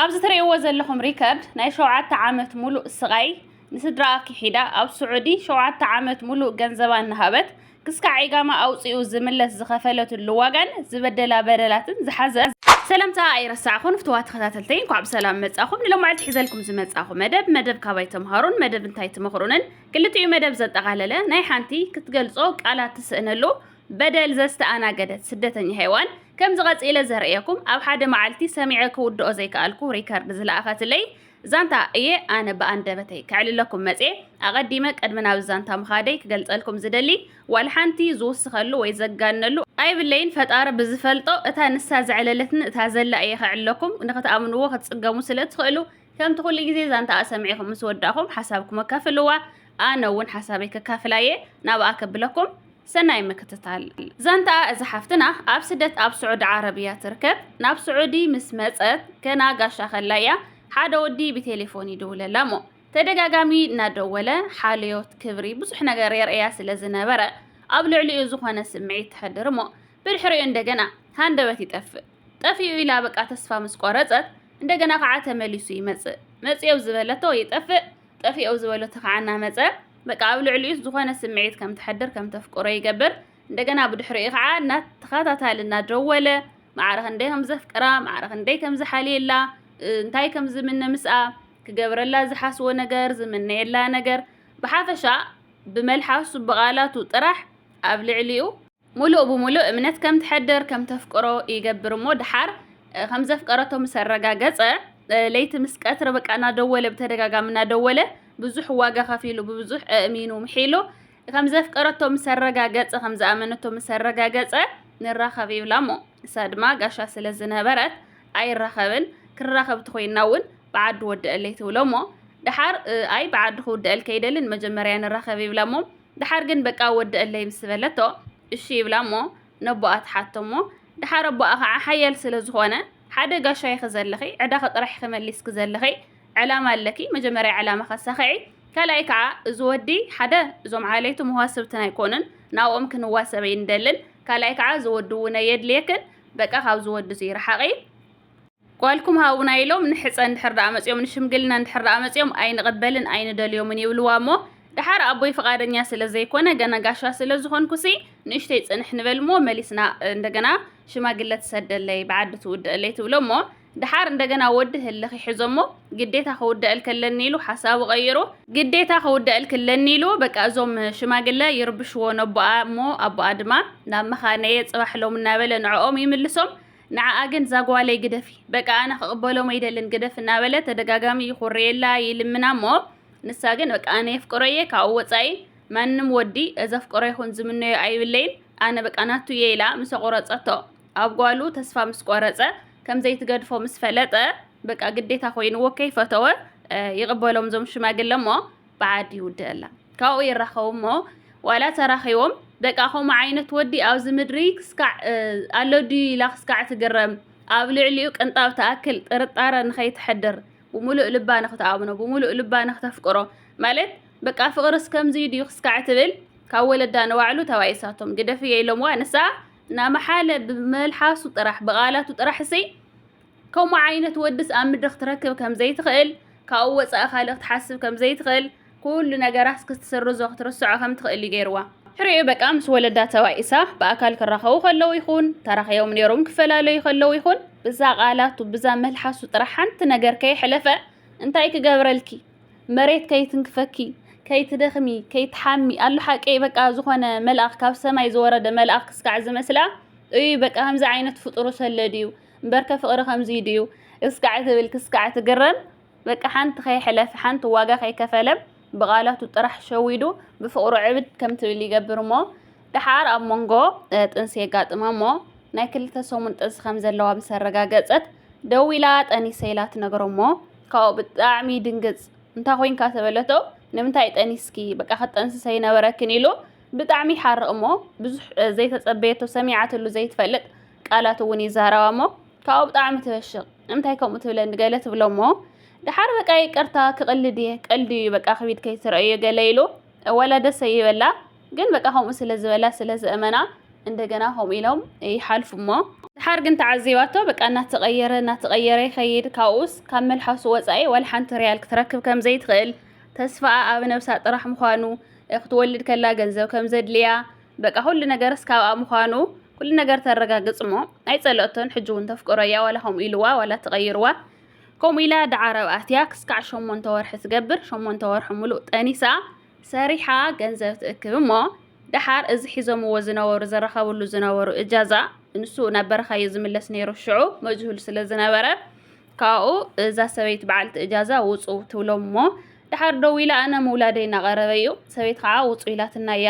ኣብዚ ትርእይዎ ዘለኹም ሪከርድ ናይ ሸውዓተ ዓመት ሙሉእ ስቓይ ንስድራኣ ክሒዳ ኣብ ስዑዲ ሸውዓተ ዓመት ሙሉእ ገንዘባ እናሃበት ክስካዕ ኢጋማ ኣውፂኡ ዝምለስ ዝኸፈለትሉ ዋጋን ዝበደላ በደላትን ዝሓዘ ሰላምታ ኣይረሳዕኹን። ፍትዋ ተኸታተልተይ እንኳዕ ብሰላም መጻኹም። ንሎማዓልቲ ሒዘልኩም ዝመጻኹ መደብ መደብ ካባይ ተምሃሩን መደብ እንታይ ትመኽሩንን ክልቲኡ መደብ ዘጠቓለለ ናይ ሓንቲ ክትገልጾ ቃላት ትስእነሉ በደል ዘስተኣናገደት ስደተኛ ሄዋን ከምዚ ቀጺለ ዘርእየኩም ኣብ ሓደ መዓልቲ ሰሚዐ ክውድኦ ዘይከኣልኩ ሪከርድ ዝለኣኸትለይ ዛንታ እየ ኣነ ብኣንደበተይ ከዕልለኩም መጽየ። ኣቐዲመ ቅድሚ ናብ ዛንታ ምኻደይ ክገልጸልኩም ዝደሊ ዋላ ሓንቲ ዝውስኸሉ ወይ ዘጋነሉ ኣይብለይን። ፈጣሪ ብዝፈልጦ እታ ንሳ ዘዕለለትኒ እታ ዘላ እየ ከዕልለኩም። ንኽትኣምንዎ ክትጽገሙ ስለ እትኽእሉ ከምቲ ኩሉ ግዜ ዛንታኣ ሰሚዕኹም ምስ ወዳእኹም ሓሳብኩም ኣካፍልዋ። ኣነ እውን ሓሳበይ ከካፍላ እየ ናብኣ ከብለኩም። ሰናይ ምክትታል። ዛንታ እዛ ሓፍትና ኣብ ስደት ኣብ ስዑዲ ዓረብ እያ ትርከብ። ናብ ስዑዲ ምስ መጸት ገና ጋሻ ከላ እያ ሓደ ወዲ ብቴሌፎን ይድውለላ እሞ ተደጋጋሚ እናደወለ ሓልዮት፣ ክብሪ፣ ብዙሕ ነገር የርእያ ስለ ዝነበረ ኣብ ልዕሊኡ ዝኾነ ስምዒት ተሕድር እሞ ብድሕሪኡ እንደገና ሃንደበት ይጠፍእ። ጠፊኡ ኢላ በቃ ተስፋ ምስ ቆረጸት እንደገና ከዓ ተመሊሱ ይመጽእ። መጽዮ ዝበለቶ ይጠፍእ፣ ጠፊኦ ዝበለቶ ከዓ እናመጸ በቃ ኣብ ልዕሊኡ ዝኾነ ስምዒት ከም ተሕድር ከም ተፍቅሮ ይገብር። እንደገና ብድሕሪኡ ከዓ እናተኸታታሊ እናደወለ ማዕረ ክንደይ ከም ዘፍቅራ፣ ማዕረ ክንደይ ከም ዝሓልየላ፣ እ፣ እንታይ ከም ዝምነ ምስኣ፣ ክገብረላ ዝሓስቦ ነገር፣ ዝምነየላ ነገር፣ ብሓፈሻ ብመልሓሱ ብቓላቱ ጥራሕ ኣብ ልዕሊኡ ሙሉእ ብሙሉእ እምነት ከም ትሕድር ከም ተፍቅሮ ይገብር እሞ ድሓር፣ እ፣ ከም ዘፍቀረቶ ምስ ኣረጋገጸ፣ እ፣ ለይቲ ምስ ቀትሪ በቃ እናደወለ ብተደጋጋሚ እናደወለ ብዙሕ ዋጋ ከፊሉ ብብዙሕ ኣእሚኑ ምሒሉ ከም ዘፍቀረቶ ምስ ኣረጋገጸ ከም ዝኣመነቶ ምስ ኣረጋገጸ ንራኸብ ይብላ እሞ ንሳ ድማ ጋሻ ስለ ዝነበረት ኣይራኸብን ክራኸብ ተኮይና እውን ብዓዲ ወደአለይ ትብሎ እሞ ድሓር፣ እ፣ ኣይ ብዓዲ ክውደአልከ ይደልን መጀመርያ ንራኸብ ይብላ እሞ ድሓር ግን በቃ ወደአለይ ምስ በለቶ እሺ ይብላ እሞ ነቦኣ ትሓቶ እሞ ድሓር ኣቦኣ ከዓ ሓያል ስለ ዝኾነ ሓደ ጋሻ ኢኺ ዘለኺ ዕዳኺ ጥራሕ ኢኺ መሊስኪ ዘለኺ ዕላማ ኣለኪ መጀመርያ ዕላማ ከሳኽዒ ካልኣይ ከዓ እዚ ወዲ ሓደ እዞም ዓሌቱ መዋስብትና ኣይኮኑን ናብኦም ክንዋሰብ ኣይንደልን ካልኣይ ከዓ እዚ ወዲ እውን ኣየድልየክን በቃ ካብዚ ወዲ እዚ ይርሓቒ ጓልኩም ሃቡና ኢሎም ንሕፀ እንድሕር ደኣ መፅኦም ንሽምግልና እንድሕር ደኣ መፅኦም ኣይንቕበልን ኣይንደልዮምን ይብልዋ እሞ ደሓር ኣቦይ ፍቓደኛ ስለ ዘይኮነ ገና ጋሻ ስለ ዝኾንኩሲ ንእሽተይ ፅንሕ ንበል እሞ መሊስና እንደገና ሽማግለ ትሰደለይ ብዓዲ ትውድአለይ ትብሎ እሞ ደሓር እንደገና ወዲ ህልኽ ይሕዞ እሞ ግዴታ ክውድአልኪ ኣለኒ ኢሉ ሓሳቡ ቀይሩ ግዴታ ክውድአልኪ ኣለኒ ኢሉ በቃ እዞም ሽማግለ ይርብሽዎ ነቦኣ እሞ ኣቦኣ ድማ ናብ መኻነየ ፅባሕ ሎም እናበለ ንዕኦም ይምልሶም ንዓኣ ግን እዛ ጓለይ ግደፊ በቃ ኣነ ክቕበሎም ኣይደልን ግደፍ እናበለ ተደጋጋሚ ይኹርየላ ይልምና እሞ ንሳ ግን በቃ ኣነ የፍቅሮ እየ ካብኡ ወፃኢ ማንም ወዲ ዘፍቅሮ ይኹን ዝምነዮ ኣይብለይን ኣነ በቃ ናቱ እየ ኢላ ምስ ኣቑረፀቶ ኣብ ጓሉ ተስፋ ምስ ቆረፀ ከም ዘይትገድፎ ምስ ፈለጠ በቃ ግዴታ ኮይንዎ ከይፈተወ ይቕበሎም እዞም ሽማግለ እሞ ብዓዲ ይውድአላ ካብኡ ይራኸቡ እሞ ዋላ ተራኺቦም በቃ ከምኡ ዓይነት ወዲ ኣብዚ ምድሪ ክስካዕ ኣሎ ድዩ ኢላ ክስካዕ ትግረም ኣብ ልዕሊኡ ቅንጣብ ትኣክል ጥርጣረ ንኸይትሕድር ብምሉእ ልባ ንኽትኣምኖ ብምሉእ ልባ ንኽተፍቅሮ ማለት በቃ ፍቕርስ ከምዚ ድዩ ክስካዕ ትብል ካብ ወለዳ ንባዕሉ ተባኢሳቶም ግደፍዮ ኢሎምዋ ንሳ እናመሓለ ብመልሓሱ ጥራሕ ብቓላቱ ጥራሕ ሲ ከምኡ ዓይነት ወድስ ኣብ ምድሪ ክትረክብ ከም ዘይትኽእል፣ ካብኡ ወጻኢ ካልእ ክትሓስብ ከም ዘይትኽእል፣ ኩሉ ነገራስ ክትስርዞ ክትርስዖ ከም ትኽእል እዩ ገይርዋ። ድሕሪኡ በቃ ምስ ወለዳ ተባኢሳ ብኣካል ክራኸቡ ከለዉ ይኹን ተራኺቦም ነይሮም ክፈላለዩ ከለዉ ይኹን ብዛ ቃላቱ ብዛ መልሓሱ ጥራሕ ሓንቲ ነገር ከየሕለፈ እንታይ ክገብረልኪ መሬት ከይትንክፈኪ ከይትደኽሚ ከይትሓሚ ኣሉ ሓቀይ በቃ ዝኾነ መልኣኽ ካብ ሰማይ ዝወረደ መልኣኽ ክስካዕ ዝመስላ እዩ በቃ ከምዚ ዓይነት ፍጡሩ ሰለ ድዩ እምበርከ ፍቕሪ ከምዚ ድዩ እስካዕ ትብል ክስካዕ ትግረም በቃ ሓንቲ ከይሕለፍ ሓንቲ ዋጋ ከይከፈለ ብቓላቱ ጥራሕ ሸዊዱ ብፍቕሩ ዕብድ ከም ትብል ይገብር እሞ ደሓር ኣብ መንጎ ጥንሲ የጋጥማ እሞ ናይ ክልተ ሰሙን ጥንሲ ከም ዘለዋ ምስ ኣረጋገጸት ደዊላ ጠኒሰ ኢላ ትነግሮ እሞ ካብኡ ብጣዕሚ ይድንግጽ እንታይ ኮይንካ ተበለቶ ንምንታይ ጠኒስኪ በቃ ክትጠንስሰ ይነበረክን ኢሉ ብጣዕሚ ይሓርቕ እሞ ብዙሕ ዘይተጸበየቶ ሰሚዓትሉ ዘይትፈልጥ ቃላት እውን ይዛረባ እሞ ካብኡ ብጣዕሚ ትበሽቕ እንታይ ከምኡ ትብለኒ ገለ ትብሎ እሞ ደሓር በቃ ይቅርታ ክቕልድ እየ ቀልዲ እዩ በቃ ክቢድ ከይትረእዮ ገለ ኢሉ ወላ ደሰ ይበላ ግን በቃ ከምኡ ስለ ዝበላ ስለ ዝእመና እንደገና ከምኡ ኢሎም ይሓልፉ እሞ ሓር ግን ተዓዚባቶ፣ በቃ እናተቐየረ እናተቐየረ ይኸይድ። ካብኡስ ካብ መልሓሱ ወፃኢ ዋላ ሓንቲ ሪያል ክትረክብ ከም ዘይትኽእል፣ ተስፋኣ ኣብ ነብሳ ጥራሕ ምዃኑ፣ ክትወልድ ከላ ገንዘብ ከም ዘድልያ፣ በቃ ኩሉ ነገርስ ካብኣ ምዃኑ ኩሉ ነገር ተረጋግጽ እሞ ኣይጸለእቶን። ሕጂ እውን ተፍቅሮ እያ፣ ዋላ ከምኡ ኢልዋ ዋላ ተቐይርዋ። ከምኡ ኢላ ደዓረብ ኣትያ ክስካዕ ሸሞንተ ወርሒ ትገብር። ሸሞንተ ወርሒ ሙሉእ ጠኒሳ ሰሪሓ ገንዘብ ትእክብ እሞ፣ ደሓር እዚ ሒዞምዎ ዝነበሩ፣ ዝራኸብሉ ዝነበሩ እጃዛ፣ ንሱ ናብ በረኻ እዩ ዝምለስ ነይሩ። ሽዑ መጅሁል ስለ ዝነበረ፣ ካብኡ እዛ ሰበይቲ በዓልቲ እጃዛ ውጹ ትብሎም እሞ፣ ደሓር ደዊላ ኣነ ምውላደይ እናቐረበ እዩ፣ ሰበይቲ ከዓ ውጹ ኢላትና እያ፣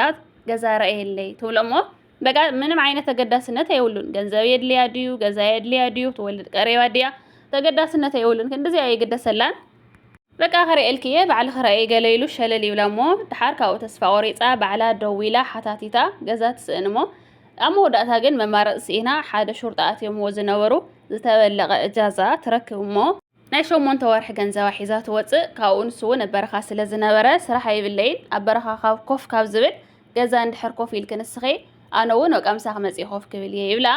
ገዛ ረእየለይ ትብሎ እሞ፣ በቃ ምንም ዓይነት ተገዳስነት የብሉን። ገንዘብ የድልያ ድዩ፣ ገዛ የድልያ ድዩ፣ ትወልድ ቀሬባ ድያ፣ ተገዳስነት የብሉን። ክንድዚኣ የግደሰላን። በቃ ክርእየልኪ እየ፣ ባዕልኺ ረኣየ ገለ ኢሉ ሸለል ይብላ እሞ፣ ደሓር ካብኡ ተስፋ ቆሪጻ ባዕላ ደዊላ ሓታቲታ ገዛ ትስእን እሞ፣ ኣብ መወዳእታ ግን መማረጺ ስኢና ሓደ ሹርጣ ኣትዮምዎ ዝነበሩ ዝተበለቐ እጃዛ ትረክብ እሞ፣ ናይ ሸሞንተ ወርሒ ገንዘባ ሒዛ ትወጽእ። ካብኡ ንሱ እውን ኣብ በረኻ ስለ ዝነበረ ስራሕ ኣይብለይን፣ ኣብ በረኻ ካብ ኮፍ ካብ ዝብል ገዛ እንድሕር ኮፍ ኢልኪ ንስኺ፣ ኣነ እውን በቃ ምሳኺ መጺእ ኮፍ ክብል እየ ይብላ።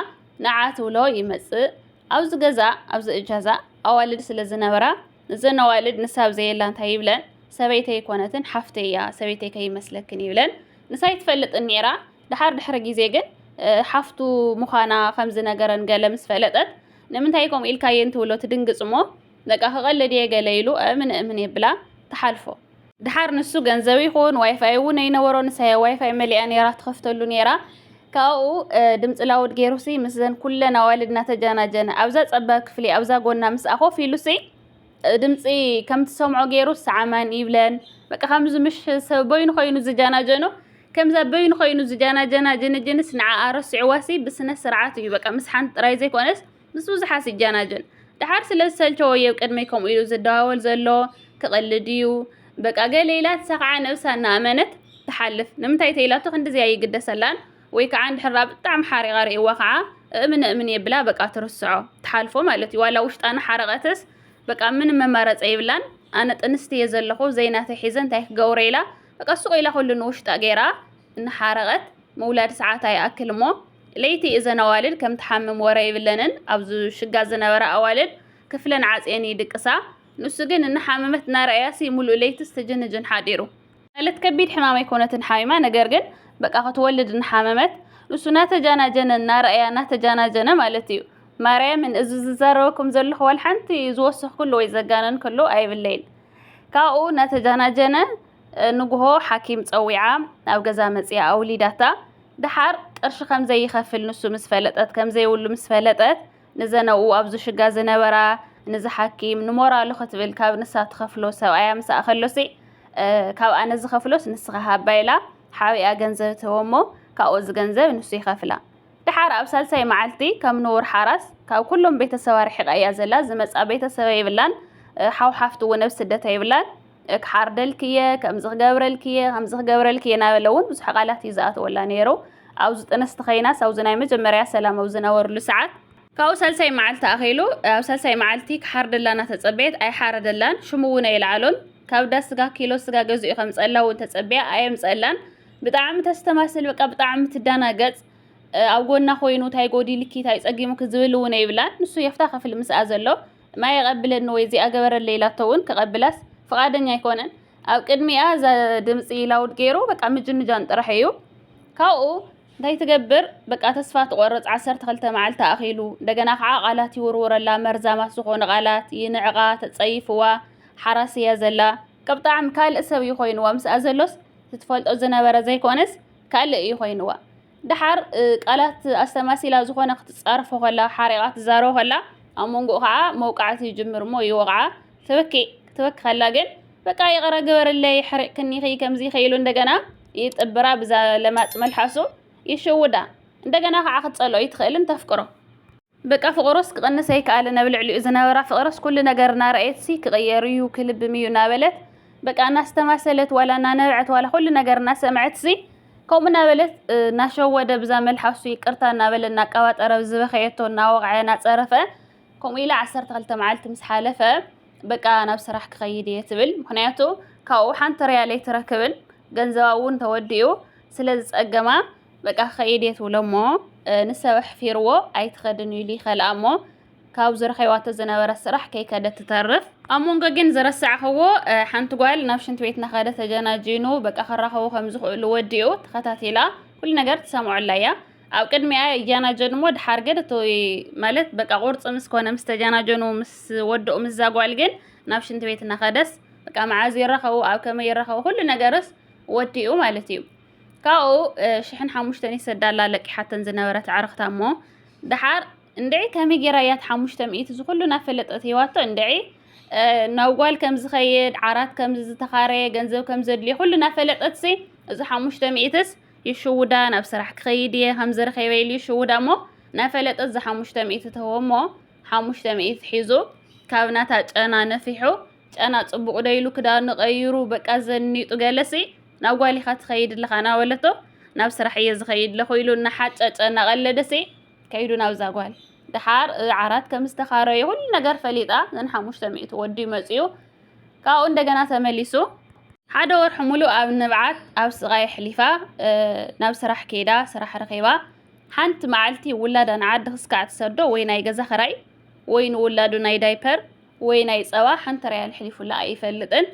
ንዓ ትብሎ ይመጽእ። ኣብዚ ገዛ፣ ኣብዚ እጃዛ ኣዋልድ ስለ ዝነበራ፣ እዘን ኣዋልድ ንሳ ኣብ ዘየላ እንታይ ይብለን፣ ሰበይተይ ኣይኮነትን ሓፍተይ እያ፣ ሰበይተይ ከይመስለክን ይብለን። ንሳ ኣይትፈልጥን ነይራ። ደሓር ድሕሪ ግዜ ግን፣ እ፣ ሓፍቱ ምዃና ከም ዝነገረን ገለ ምስ ፈለጠት፣ ንምንታይ ከምኡ ኢልካየን ትብሎ ትድንግጽ እሞ፣ በቃ ክቐልድ እየ ገለ ኢሉ፣ እምን እምን የብላ ትሓልፎ። ደሓር ንሱ ገንዘብ ይኹን ዋይፋይ እውን ኣይነበሮ፣ ንሳያ ዋይፋይ መሊኣ ነይራ ትኸፍተሉ ነይራ። ካብኡ፣ እ፣ ድምፂ ላውድ ገይሩሲ ምስዘን ኩለን ኣዋልድ እናተጃናጀነ ኣብዛ ጸባብ ክፍሊ ኣብዛ ጎና ምስኣ ኮፍ ኢሉሲ፣ እ፣ ድምፂ ከም ትሰምዖ ገይሩ ሰዓማን ይብለን። በቃ ከምዚ ምሽ ሰብ በይኑ ኮይኑ ዝጃናጀኖ፣ ከምዛ በይኑ ኮይኑ ዝጃናጀና ጅንጅንስ ንዓኣ ረሲዕዋሲ ብስነ ስርዓት እዩ በቃ ምስ ሓንቲ ጥራይ ዘይኮነስ ምስ ብዙሓት ይጃናጀን። ደሓር ስለ ዝሰልቸዎ እዩ ኣብ ቅድመይ ከምኡ ኢሉ ዝደዋወል ዘሎ፣ ክቐልድ እዩ በቃ ገለ ኢላ ንሳ ከዓ ነብሳ እናኣመነት ትሓልፍ። ንምንታይ ተኢላቶ ክንድዚኣ ይግደሰላን ወይ ከዓ እንድሕር ደኣ ብጣዕሚ ሓሪቓ ርእይዋ ከዓ እእምን እእምን የብላ በቃ ትርስዖ ትሓልፎ ማለት እዩ። ዋላ ውሽጣ እናሓረቐትስ በቃ ምንም መማረፂ የብላን። ኣነ ጥንስቲ እየ ዘለኹ ዘይናተይ ሒዘ እንታይ ክገብሮ ኢላ በቃ ሱቕ ኢላ ኩሉ ንውሽጣ ገይራ እናሓረቐት ምውላድ ሰዓት ኣይኣክል እሞ ለይቲ እዘን ኣዋልድ ከም ትሓምም ወረ የብለንን። ኣብዚ ሽጋ ዝነበራ ኣዋልድ ክፍለን ዓፅየን ይድቅሳ። ንሱ ግን እናሓመመት እናረኣያሲ ሙሉእ ለይትስ ትጅንጅን ሓዲሩ። ማለት ከቢድ ሕማም ኣይኮነትን ሓሚማ፣ ነገር ግን በቃ ክትወልድ እናሓመመት ንሱ እናተጃናጀነ እናረኣያ እናተጃናጀነ ማለት እዩ። ማርያምን እዚ ዝዛረበኩም ዘለኹ ዋላ ሓንቲ ዝወሰኽኩሉ ወይ ዘጋነንኩሉ ኣይብለይን። ካብኡ እናተጃናጀነ ንግሆ ሓኪም ጸዊዓ ኣብ ገዛ መጺኣ ኣውሊዳታ። ደሓር ቅርሺ ከም ዘይኸፍል ንሱ ምስ ፈለጠት፣ ከም ዘይብሉ ምስ ፈለጠት፣ ንዘን ኣብኡ ኣብዚ ሽጋ ዝነበራ፣ ንዚ ሓኪም፣ ንሞራሉ ክትብል ካብ ንሳ ትኸፍሎ ሰብኣያ ምስኣ ከሎሲ፣ እ፣ ካብ ኣነ ዝኸፍሎስ ንስኻ ሃባ ኢላ ሓቢኣ ገንዘብ ትህቦ እሞ፣ ካብኡ እዚ ገንዘብ ንሱ ይኸፍላ። ደሓር ኣብ ሳልሳይ መዓልቲ ከም ንቡር ሓራስ ካብ ኩሎም ቤተሰባ ርሒቓ እያ ዘላ። ዝመጻ ቤተሰብ የብላን። እ፣ ሓው ሓፍቲ እውን ኣብ ስደት የብላን። እ፣ ክሓርደልኪ እየ፣ ከምዚ ክገብረልኪ እየ፣ ከምዚ ክገብረልኪ እየ እናበለ እውን ብዙሕ ቃላት እዩ ዝኣትወላ ነይሩ። ኣብዚ ጥንስቲ ኸይናስ ኣብዚ ናይ መጀመርያ ሰላም ኣብ ዝነበርሉ ሰዓት ካብኡ ሳልሳይ መዓልቲ ኣኺሉ፣ ኣብ ሳልሳይ መዓልቲ ክሓርደላ እናተጸበየት ኣይሓረደላን፣ ሽሙ እውን ኣይለዓሎን። ካብ ዳ ስጋ ኪሎ ስጋ ገዚኡ ከምጸላ እውን ተጸቢያ ኣየምጸላን። ብጣዕሚ ተስተማስል፣ በቃ ብጣዕሚ ትደናገጽ። እ፣ ኣብ ጎና ኮይኑ፣ "ታይ ጎዲልኪ፣ ታይ ጸጊሙኪ?" ዝብል እውን ኣይብላን። ንሱ የፍታ ክፍል ምስኣ ዘሎ፣ "ማይ የቐብለኒ ወይ እዚኣ ገበረለይ" ኢላቶ እውን ክቐብላስ ፍቓደኛ ኣይኮነን። ኣብ ቅድሚኣ እዛ ድምጺ ላውድ ገይሩ፣ በቃ ምጅንጃን ጥራሕ እዩ። ካብኡ እንታይ ትገብር? በቃ ተስፋ ትቖርጽ። ዓሰርተ ክልተ መዓልቲ ኣኺሉ። እንደገና ከዓ ቃላት ይውርውረላ፣ መርዛማት ዝኾኑ ቃላት፣ ይንዕቓ፣ ተጸይፍዋ፣ ሓራስ እያ ዘላ። ካብ ብጣዕሚ ካልእ ሰብ እዩ ኮይንዋ። ምስኣ ዘሎስ፣ እቲ ትፈልጦ ዝነበረ ዘይኮነስ፣ ካልእ እዩ ኮይንዋ። ደሓር፣ እ፣ ቃላት ኣስተማሲላ ዝኾነ ክትጻረፎ ከላ፣ ሓሪቓ ትዛረቦ ከላ፣ ኣብ መንጎኡ ከዓ መውቃዕቲ ይጅምር እሞ ይወቕዓ። ትበኪ፣ ክትበኪ ከላ ግን፣ "በቃ ይቕረ ግበርለይ፣ ሕሪቕክኒ ኢኺ፣ ከምዚ ኢኺ" ኢሉ እንደገና ይጥብራ ብዛ ለማጽ መልሓሱ። ይሽውዳ። እንደገና ከዓ ክትጸልኦ ኣይትኽእልን፣ ተፍቅሮ። በቃ ፍቕሮስ ክቕንስ ኣይከኣለን። ኣብ ልዕሊኡ ዝነበራ ፍቕርስ ኩሉ ነገር እናረኣየትሲ ክቕየር እዩ፣ ክልብም እዩ እናበለት፣ በቃ እናስተማሰለት፣ ዋላ እናነበዐት፣ ዋላ ኩሉ ነገር እናሰምዐትሲ፣ ከምኡ እናበለት፣ እ፣ እናሸወደ ብዛ መልሓሱ ይቅርታ እናበለ እናቀባጠረ፣ ብዝበኸየቶ እናወቕዐ እናጸረፈ፣ ከምኡ ኢላ ዓሰርተ ክልተ መዓልቲ ምስ ሓለፈ፣ በቃ ናብ ስራሕ ክኸይድ እየ ትብል። ምኽንያቱ ካብኡ ሓንቲ ሪያል ኣይትረክብን፣ ገንዘባ እውን ተወዲኡ ስለ ዝጸገማ፣ በቃ ክኸይድ እየ ትብሎ እሞ፣ ንሰብ ኣሕፊርዎ ኣይትኸድን ኢሉ ይኸልኣ እሞ፣ ካብ ዝረኸባቶ ዝነበረ ስራሕ ከይከደት ትተርፍ። ኣብ መንጎ ግን ዝረሳዕኽዎ፣ ሓንቲ ጓል ናብ ሽንቲ ቤት እናኸደ ተጀናጂኑ፣ በቃ ክራኸቡ ከም ዝኽእሉ ወዲኡ ተኸታቲላ ኩሉ ነገር ትሰምዖላ እያ። ኣብ ቅድሚኣ ይጀናጀኑ እሞ፣ ድሓር ግን እቲ፣ ማለት፣ በቃ ቁርፂ ምስ ኮነ፣ ምስ ተጀናጀኑ፣ ምስ ወድኡ፣ ምስ እዛ ጓል ግን ናብ ሽንቲ ቤት እናኸደስ፣ በቃ መዓዝ ይራኸቡ፣ ኣብ ከመይ ይራኸቡ፣ ኩሉ ነገርስ ወዲኡ ማለት እዩ። ካብኡ ሽሕን ሓሙሽተን ይሰዳላ ለቂሓተን ዝነበረት ኣዕርኽታ እሞ፣ ድሓር እንድዒ ከመይ ጌራ እያ እቲ ሓሙሽተ ሚእቲ እዚ ኩሉ እናፈለጠት ሂባቶ? እንድዒ ናብ ጓል ከም ዝኸይድ፣ ዓራት ከም ዝተኻረየ፣ ገንዘብ ከም ዘድልዮ ኩሉ እናፈለጠትሲ፣ እዚ ሓሙሽተ ሚእትስ ይሽውዳ፣ ናብ ስራሕ ክኸይድ እየ ከም ዝረኸበ ኢሉ ይሽውዳ እሞ፣ እናፈለጠት እዚ ሓሙሽተ ሚእቲ ተህቦ እሞ፣ ሓሙሽተ ሚእቲ ሒዙ ካብ ናታ ጨና ነፊሑ፣ ጨና ጽቡቕ ዶ ኢሉ ክዳኑ ቀይሩ፣ በቃ ዘኒጡ ገለሲ፣ ናብ ጓል ኢኻ ትኸይድ ኣለኻ እናበለቶ፣ ናብ ስራሕ እየ ዝኸይድ ኣለኹ ኢሉ እናሓጨጨ እናቐለደሲ፣ ከይዱ ናብዛ ጓል። ድሓር ዓራት ከም ዝተኻረየ ኩሉ ነገር ፈሊጣ፣ ዘን ሓሙሽተ ሚእቲ ወዲ መጺኡ፣ ካብኡ እንደገና ተመሊሱ። ሓደ ወርሒ ሙሉእ ኣብ ንብዓት፣ ኣብ ስቓይ ኣሕሊፋ፣ ናብ ስራሕ ከይዳ፣ ስራሕ ረኺባ። ሓንቲ መዓልቲ ውላዳ ንዓዲ ክስካዕ ትሰዶ፣ ወይ ናይ ገዛ ኽራይ፣ ወይ ንውላዱ ናይ ዳይፐር፣ ወይ ናይ ጸባ ሓንቲ ሪያል ሕሊፉላ ኣይፈልጥን።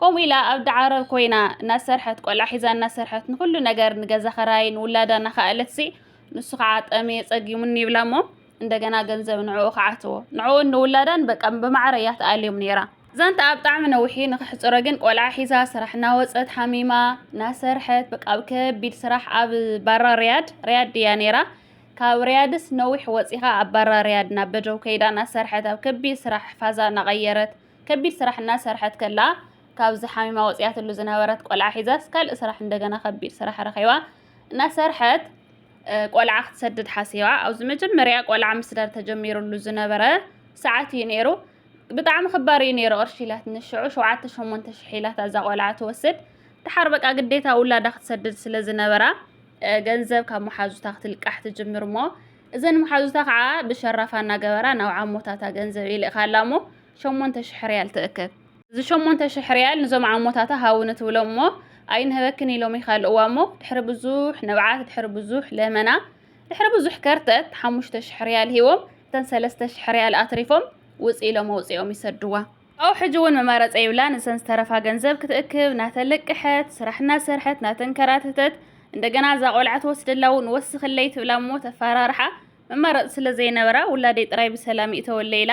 ከምኡ ኢላ ኣብ ዳዓረብ ኮይና እናሰርሐት፣ ቆልዓ ሒዛ እናሰርሐት፣ ንኹሉ ነገር፣ ንገዛ ኽራይ፣ ንውላዳ እናኸኣለትሲ፣ ንሱ ከዓ ጠምየ ጸጊሙኒ ይብላ እሞ፣ እንደገና ገንዘብ ንዕኡ ክዓትዎ። ንዕኡን ንውላዳን በቃ ብማዕረ እያ ትኣልዮም ነይራ። ዛንታ ኣብ ጣዕሚ ነዊሒ ንኽሕጽሮ ግን ቆልዓ ሒዛ ስራሕ እናወጸት ሓሚማ እናሰርሐት በቃ ኣብ ከቢድ ስራሕ ኣብ ባራ ሪያድ፣ ሪያድ ድያ ነይራ። ካብ ሪያድስ ነዊሕ ወጺኻ ኣብ ባራ ሪያድ ናብ በደው ከይዳ እናሰርሐት ኣብ ከቢድ ስራሕ ፋዛ እናቐየረት ከቢድ ስራሕ እናሰርሐት ከላ ካብዚ ሓሚማ ወጺኣትሉ ዝነበረት ቆልዓ ሒዛስ ካልእ ስራሕ እንደገና ከቢድ ስራሕ ረኺባ እናሰርሐት ቆልዓ ክትሰድድ ሓሲባ። ኣብዚ መጀመርያ ቆልዓ ምስዳድ ተጀሚሩሉ ዝነበረ ሰዓት እዩ ነይሩ። ብጣዕሚ ክባር እዩ ነይሩ ቅርሺ ኢላትኒ። ሽዑ ሸውዓተ ሸሞንተ ሽሕ ኢላት እዛ ቆልዓ ትወስድ። ድሓር በቃ ግዴታ ውላዳ ክትሰድድ ስለ ዝነበራ ገንዘብ ካብ መሓዙታ ክትልቃሕ ትጅምር እሞ እዘን መሓዙታ ከዓ ብሸራፋ እናገበራ ናብ ዓሞታታ ገንዘብ ይልእካላ እሞ ሸሞንተ ሽሕ ሪያል ትእክብ። እዚ ሸሞንተ ሽሕ ሪያል ንዞም ዓሞታታ ሃቡኒ ትብሎም እሞ ኣይንህበክን ኢሎም ይኸልእዋ እሞ ድሕሪ ብዙሕ ንብዓት፣ ድሕሪ ብዙሕ ለመና፣ ድሕሪ ብዙሕ ከርተት ሓሙሽተ ሽሕ ሪያል ሂቦም እተን ሰለስተ ሽሕ ሪያል ኣትሪፎም ውፅ ኢሎም ኣውፂኦም ይሰድዋ። ኣብኡ ሕጂ እውን መማረፂ የብላን። እዘን ዝተረፋ ገንዘብ ክትእክብ እናተለቅሐት፣ ስራሕ እናሰርሐት፣ እናተንከራተተት፣ እንደገና እዛ ቆልዓ ትወስደላ እውን ወስኽለይ ትብላ እሞ ተፋራርሓ። መማረፂ ስለ ዘይነበራ ውላደይ ጥራይ ብሰላም ይእተወለይ ኢላ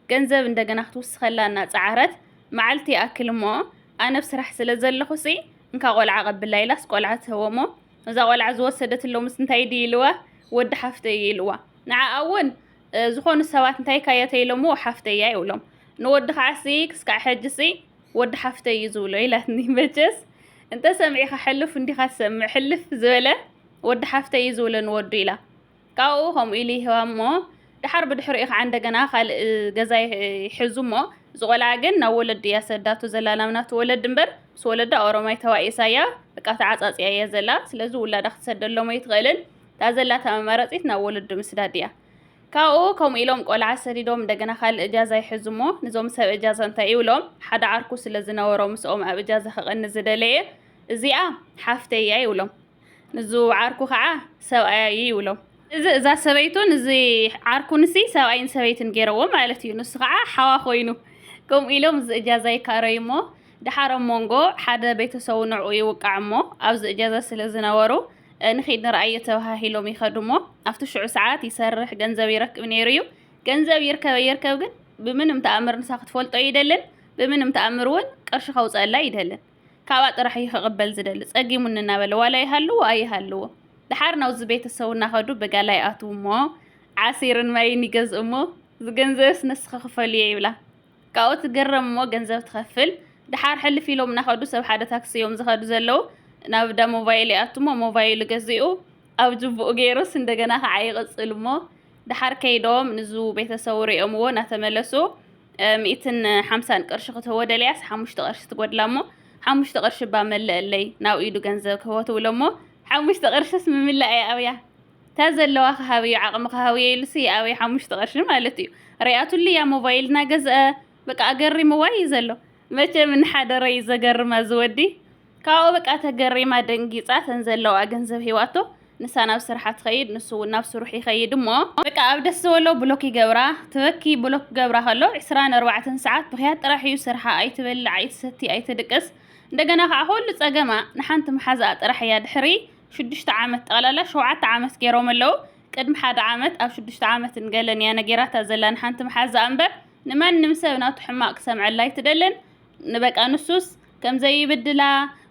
ገንዘብ እንደገና ክትውስኸላ እናፀዓረት፣ መዓልቲ ይኣክል እሞ ኣነ ኣብ ስራሕ ስለ ዘለኹሲ እንካ ቆልዓ ቀብላ ኢላስ ቆልዓ ትህቦ እሞ እዛ ቆልዓ ዝወሰደትሎምስ እንታይ ድዩ ኢልዋ፣ ወዲ ሓፍተይ እዩ ኢልዋ። ንዓኣ እውን ዝኾኑ ሰባት እንታይ ካዮ ተይሎምዎ ሓፍተይ እያ ይብሎም። ንወዲ ከዓሲ ክስካዕ ሕጅሲ ወዲ ሓፍተይ እዩ ዝብሎ ኢላትኒ። መቸስ እንተ ሰሚዕኻ ሕልፍ እንዲኻ ትሰምዕ፣ ሕልፍ ዝበለ ወዲ ሓፍተይ እዩ ዝብሎ ንወዱ ኢላ። ካብኡ ከምኡ ኢሉ ይህባ እሞ ድሓር ብድሕሪኡ ከዓ እንደገና ካልእ ገዛ ይሕዙ እሞ እዚ ቆልዓ ግን ናብ ወለዱ እያ ሰዳቱ ዘላ፣ ናብ ናቱ ወለድ እምበር ምስ ወለዳ ኦሮማይ ተባኢሳ እያ በቃ ተዓፃፅያ እያ ዘላ። ስለዚ ውላዳ ክትሰደሎም ኣይትኽእልን። እታ ዘላታ መማረፂት ናብ ወለዱ ምስዳድ እያ። ካብኡ ከምኡ ኢሎም ቆልዓ ሰዲዶም እንደገና ካልእ እጃዛ ይሕዙ እሞ ንዞም ሰብ እጃዛ እንታይ ይብሎም፣ ሓደ ዓርኩ ስለ ዝነበሮ ምስኦም ኣብ እጃዛ ከቐኒ ዝደለየ እዚኣ ሓፍተይ እያ ይብሎም። ንዙ ዓርኩ ከዓ ሰብኣያ እዩ ይብሎም። እዚ እዛ ሰበይቱን እዚ ዓርኩንሲ ሰብኣይን ሰበይትን ገይረዎ ማለት እዩ። ንሱ ከዓ ሓዋ ኮይኑ ከምኡ ኢሎም እዚ እጃዛ ይካረዩ እሞ ድሓር ኣብ መንጎ ሓደ ቤተሰቡ ንዕኡ ይውቃዕ እሞ ኣብዚ እጃዛ ስለ ዝነበሩ ንኺድ ንርኣዮ ተባሃሂሎም ይኸዱ እሞ ኣብቲ ሽዑ ሰዓት ይሰርሕ ገንዘብ ይረክብ ነይሩ እዩ። ገንዘብ ይርከብ ኣይርከብ ግን ብምንም ተኣምር ንሳ ክትፈልጦ ይደልን። ብምንም ተኣምር እውን ቅርሺ ከውፀላ ይደልን። ካብኣ ጥራሕ እዩ ክቕበል ዝደሊ። ጸጊሙኒ እናበለ ዋላ ይሃልዎ ኣይሃልዎ። ድሓር ናብዚ ቤተሰቡ እናኸዱ ብጋላ ይኣትዉ እሞ ዓሲርን ማይን ይገዝኡ እሞ እዚ ገንዘብስ ንስኺ ክፈል እየ ይብላ። ካብኡ ትግረም እሞ ገንዘብ ትኸፍል። ድሓር ሕልፍ ኢሎም እናኸዱ ሰብ ሓደ ታክሲ እዮም ዝኸዱ ዘለዉ። ናብ ዳ ሞባይል ይኣቱ እሞ ሞባይሉ ገዚኡ ኣብ ጅቡኡ ገይሩስ እንደገና ከዓ ይቕጽል እሞ ድሓር ከይዶም ንዙ ቤተሰቡ ሪኦምዎ እናተመለሱ ሚእትን ሓምሳን ቅርሺ ክትህቦ ደልያስ ሓሙሽተ ቅርሺ ትጎድላ እሞ ሓሙሽተ ቅርሺ እባ መልእለይ ናብ ኢዱ ገንዘብ ክህቦ ትብሎ እሞ ሓሙሽተ ቅርሽስ ምምላእ እያ ኣብያ። እታ ዘለዋ ክሃብዮ ዓቕሚ ክሃብዮ ኢሉሲ ይኣብይ ሓሙሽተ ቅርሺ ማለት እዩ። ሪኣትሉ እያ ሞባይል እናገዝአ በቃ ኣገሪምዋ እዩ ዘሎ። መቸም እንሓደረ እዩ ዘገርማ ዝወዲ። ካብኡ በቃ ተገሪማ ደንጊፃ እተን ዘለዋ ገንዘብ ሂባቶ ንሳ ናብ ስርሓ ትኸይድ፣ ንሱ እውን ናብ ስርሑ ይኸይድ። እሞ በቃ ኣብ ደስ ዝበሎ ብሎክ ይገብራ። ትበኪ ብሎክ ክገብራ ከሎ ዕስራን ኣርባዕተን ሰዓት ብኽያት ጥራሕ እዩ ስርሓ። ኣይትበልዕ፣ ኣይትሰቲ፣ ኣይትድቅስ። እንደገና ከዓ ኩሉ ፀገማ ንሓንቲ መሓዛኣ ጥራሕ እያ። ድሕሪ ሽዱሽተ ዓመት፣ ጠቕላላ ሸውዓተ ዓመት ገይሮም ኣለዉ። ቅድሚ ሓደ ዓመት ኣብ ሽዱሽተ ዓመት ንገለን እያ ነጊራታ ዘላ ንሓንቲ መሓዛኣ እምበር ንማንም ሰብ ናቱ ሕማቕ ክሰምዐላ ኣይትደልን። ንበቃ ንሱስ ከም ዘይብድላ፣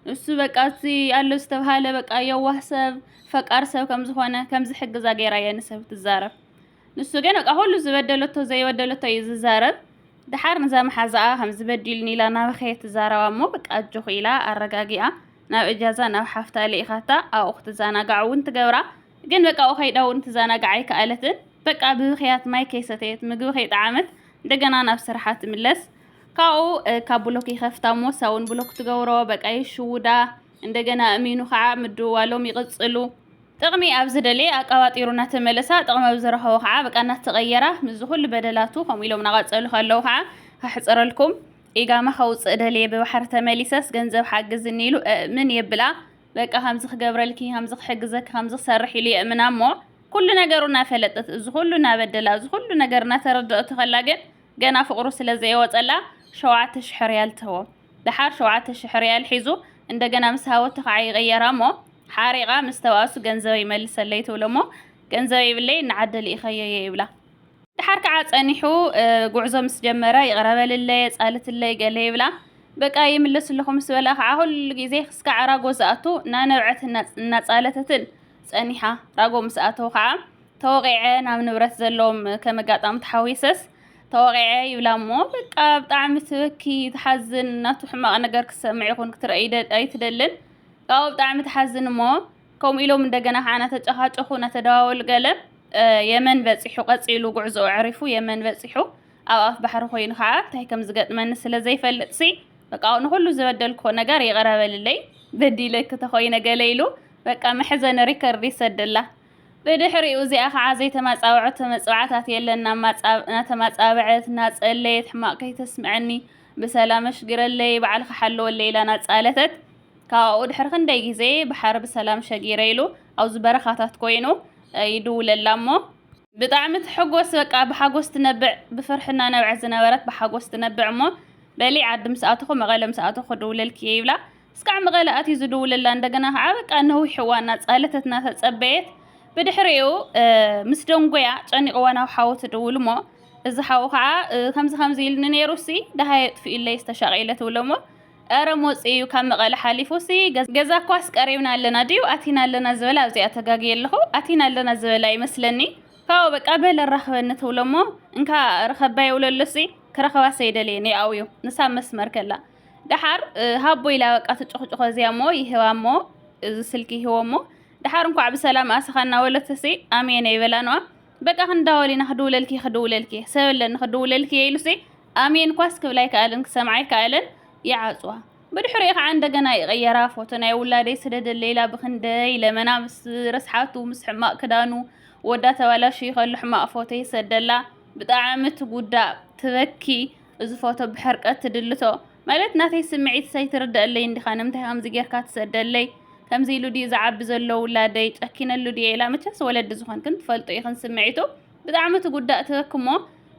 ንሱ በቃ እቲ ኣሎ ዝተባሃለ በቃ የዋህ ሰብ፣ ፈቃር ሰብ ከም ዝኾነ፣ ከም ዝሕግዛ ገይራ እያ ንሰብ ትዛረብ። ንሱ ግን በቃ ኩሉ ዝበደለቶ ዘይበደለቶ እዩ ዝዛረብ። ደሓር ንዛ መሓዛኣ ከም ዝበዲሉኒ ኢላ እናበኸየት ትዛረባ እሞ በቃ ኣጆኺ ኢላ ኣረጋጊኣ ናብ እጃዛ ናብ ሓፍታ ልኢኻታ ኣብኡ ክትዘናጋዕ እውን ትገብራ። ግን በቃ ኣብኡ ከይዳ እውን ትዘናጋዕ ኣይከኣለትን። በቃ ብብኽያት ማይ ከይሰተየት ምግቢ ከይጠዓመት እንደገና ናብ ስርሓ ትምለስ። ካብኡ እ፣ ካብ ብሎክ ይኸፍታ እሞ ሳውን ብሎክ ትገብሮ በቃ ይሽውዳ። እንደገና እሚኑ ከዓ ምድዋሎም ይቕጽሉ። ጥቕሚ ኣብ ዝደለየ ኣቀባጢሩ እናተመለሳ ጥቕሚ ኣብ ዝረኸቦ ከዓ በቃ እናተቐየራ ምስዚ ኩሉ በደላቱ ከምኡ ኢሎም እናቐጸሉ ከለዉ ከዓ ከሕፅረልኩም ኢጋማ ከውፅእ ደልየ ብባሕሪ ተመሊሰስ ገንዘብ ሓግዝኒ ኢሉ እእምን የብላ። በቃ ከምዚ ክገብረልኪ፣ ከምዚ ክሕግዘኪ፣ ከምዚ ክሰርሕ ኢሉ የእምና እሞ ኩሉ ነገሩ እናፈለጠት፣ እዚ ኩሉ እናበደላ፣ እዚ ኩሉ ነገር እናተረደኣቶ ከላ ግን ገና ፍቕሩ ስለ ዘይወፀላ ሸውዓተ ሽሕ ሪያል ትህቦ። ደሓር ሸውዓተ ሽሕ ሪያል ሒዙ እንደገና ምስ ሃወቶ ከዓ ይቕየራ እሞ ሓሪቓ ምስ ተባእሱ ገንዘበይ መልሰለይ ትብሎ እሞ ገንዘበይ ይብለይ ንዓደ ልኢኸዮ እየ ይብላ። ደሓር ከዓ ፀኒሑ እ፣ ጉዕዞ ምስ ጀመረ ይቕረ በልለይ፣ የፃልትለይ ገለ ይብላ። በቃ ይምለስ ኣለኹ ምስ በላ ከዓ ኩሉ ግዜ ክስካዕ ራጎ ዝኣቱ እናነብዐት እናፅ- እናፃለተትን ፀኒሓ። ራጎ ምስ ኣተው ከዓ ተወቂዐ ናብ ንብረት ዘለዎም ከም ኣጋጣሚ ተሓዊሰስ ተወቂዐ ይብላ እሞ በቃ ብጣዕሚ ትበኪ ትሓዝን። ናቱ ሕማቕ ነገር ክትሰምዕ ይኹን ክትረኢ ደ- ኣይትደልን። ካብኡ ብጣዕሚ ትሓዝን እሞ ከምኡ ኢሎም እንደገና ከዓ እናተጨኻጨኹ እናተደዋወሉ ገለ እ፣ የመን በፂሑ ቀፂሉ ጉዕዞኡ ኣዕሪፉ የመን በፂሑ ኣብ ኣፍ ባሕሪ ኮይኑ ከዓ እንታይ ከም ዝገጥመኒ ስለ ዘይፈልጥሲ በቃ ንኹሉ ዝበደልክዎ ነገር ይቕረ በልለይ በዲለኪ ተኾይነ ገለ ኢሉ በቃ መሕዘኒ ሪከርድ ይሰደላ። ብድሕሪኡ እዚኣ ከዓ ዘይተማፃወዐቶ መፅዋዕታት የለን። እናማፃብ- እናተማፃበዐት እናፀለየት ሕማቕ ከይተስምዐኒ ብሰላም ኣሽግረለይ ባዕልካ ሓለወለይ ኢላ እናፃለተት ካብኡ ድሕሪ ክንደይ ግዜ ባሕሪ ብሰላም ሸጊረ ኢሉ ኣብዚ በረኻታት ኮይኑ እ፣ ይድውለላ እሞ ብጣዕሚ ትሕጎስ። በቃ ብሓጎስ ትነብዕ፣ ብፍርሒ እናነብዐት ዝነበረት ብሓጎስ ትነብዕ እሞ በሊ ዓዲ ምስ ኣተኹ መቐለ ምስ ኣተኹ ክድውለልኪ እየ ይብላ። እስካዕ መቐለ ኣትዩ ዝድውለላ እንደገና ከዓ በቃ ነዊሕ እዋን እናፃለተት እናተፀበየት ብድሕሪኡ እ፣ ምስ ደንጎያ ጨኒቕዋ ናብ ሓዉ ትድውል እሞ እዚ ሓዉ ከዓ እ፣ ከምዚ ከምዚ ኢልኒ ነይሩ ሲ ደሃየ ጥፊኡለይ ዝተሻቐ ኢለ ትብሎ እሞ ኧረ መፂኡ እዩ ካብ መቐለ ሓሊፉ ሲ ገዝ- ገዛ ኳስ ቀሪብና ኣለና ድዩ ኣቲና ኣለና ዝበለ ኣብዚኣ ተጋግየ ኣለኹ ኣቲና ኣለና ዝበለ ኣይመስለኒ ካብኡ በቃ በለ ራኽበኒ ትብሎ እሞ እንካ ርኸባ የውለሎ ሲ ክረኸባ ሰይደልየ ንኣውዩ ንሳ መስመር ከላ ደሓር እ፣ ሃቦ ኢላ በቃ ትጭኽጭኾ እዚኣ እሞ ይህባ እሞ እዚ ስልኪ ይህቦ እሞ ደሓር እንኳዕ ብሰላም ኣሰኻ እናበለትሲ ኣሜን ኣይበላንዋ በቃ ክንዳወል ኢና ክድውለልኪ ክድውለልኪ ሰብ ኣለኒ ክድውለልኪ ኢሉሲ ኣሜን ኳስ ክብል ኣይከኣልን ክሰምዓ ኣይከኣልን ይዓፅዋ ብድሕሪኡ ከዓ እንደገና ይቐየራ ፎቶ ናይ ውላደይ ስደደለይ ኢላ ብክንደይ ለመና ምስ ረስሓቱ ምስ ሕማቕ ክዳኑ ወዳ ተባላሽዩ ከሎ ሕማቕ ፎቶ ይሰደላ ብጣዕሚ ትጉዳእ ትበኪ እዚ ፎቶ ብሕርቀት ትድልቶ ማለት ናተይ ስምዒት ሰይትርደአለይ እንዲኻ ንምንታይ ከምዚ ጌርካ ትሰደለይ ከምዚ ኢሉ ድዩ ዝዓቢ ዘሎ ውላደይ ጨኪነሉ ድየ ኢላ መቸስ ወለዲ ዝኾንክን ትፈልጡ ኢኽን ስምዒቱ ብጣዕሚ ትጉዳእ ትበኪ እሞ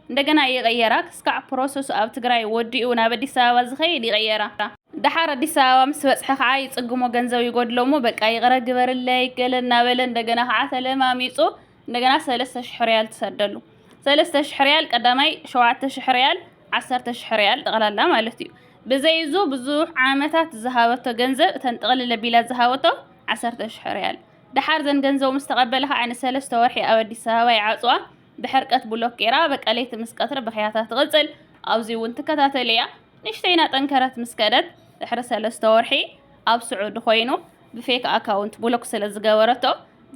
እንደገና ይቕየራ ክስካዕ ፕሮሰሱ ኣብ ትግራይ ወዲኡ ናብ ኣዲስ ኣበባ ዝኸይድ ይቕየራ ደሓር ኣዲስ ኣበባ ምስ በፅሐ ከዓ ይፅግሞ ገንዘብ ይጎድሎ እሞ በቃ ይቕረ ግበርለይ ገለ እናበለ እንደገና ከዓ ተለማሚፁ እንደገና ሰለስተ ሽሕ ሪያል ትሰደሉ ሰለስተ ሽሕ ሪያል ቀዳማይ ሸውዓተ ሽሕ ሪያል ዓሰርተ ሽሕ ሪያል ጠቕላላ ማለት እዩ ብዘይ እዙ ብዙሕ ዓመታት ዝሃበቶ ገንዘብ እተን ጥቕልል ኣቢላ ዝሃበቶ ዓሰርተ ሽሕ ሪያል ደሓር ዘን ገንዘቡ ምስ ተቐበለ ከዓ ንሰለስተ ወርሒ ኣብ ኣዲስ ኣበባ ይዓፅዋ ብሕርቀት ብሎክ ገይራ በቃ ለይቲ ምስ ቀትሪ ብኽያታ ትቕፅል ኣብዚ እውን ትከታተል እያ ንእሽተይ እናጠንከረት ምስ ከደት ድሕሪ ሰለስተ ወርሒ ኣብ ስዑዲ ኮይኑ ብፌክ ኣካውንት ብሎክ ስለ ዝገበረቶ